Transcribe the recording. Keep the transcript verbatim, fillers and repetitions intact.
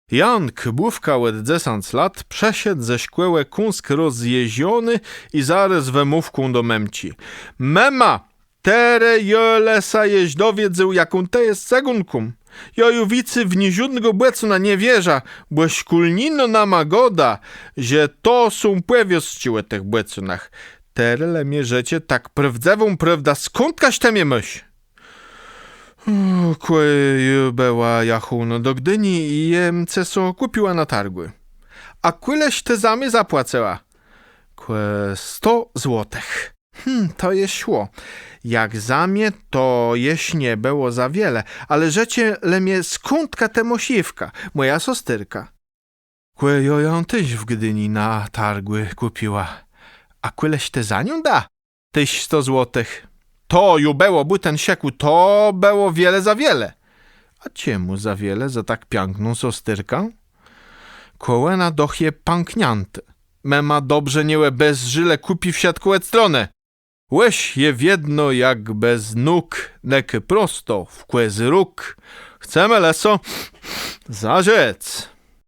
Jank, bówka òd dzesãc lat, przëszedł ze szkòłë kąsk rozjeżony i zarôz wëmówką do mëmczi: Mëma, terô jô le sã jesz dowiedzôł, jaką të jes cëgónką. Jô ju wicy w niżódnégò bòcóna nie wierzã, bò szkólnô nama gôda, że to są pòwiôstczi ò tëch bòcónach. Terô le mie rzeczë tak prôwdzëwą prôwdã, skądkaż të mie môsz? Kò jô bëła jachónô do Gdini i jem ce so kùpiła na targù. A kùleż të za mie zapłacëła? Kò sto złotëch. Hm, to je szło. Jak za mie, to jesz nie bëło za wiele, ale rzeczë le mie, skądka të môsz Éwkã, mòjã sosterkã? Kò jô jã téż w Gdini na targù kùpiła. A kùleż të za niã da? Téż sto złotëch. To ju bëło bùten szëkù, to bëło wiele za wiele. A czemù za wiele za tak piãkną sosterkã? Kò òna doch je pãkniãtô. Mëma dobrze nie òbezdrzi, le kùpi wszëtkò òd stronë. Łeż je wiedno jakbë z nóg, nëkô prosto w kòzy róg. Chcemë le so zażëc.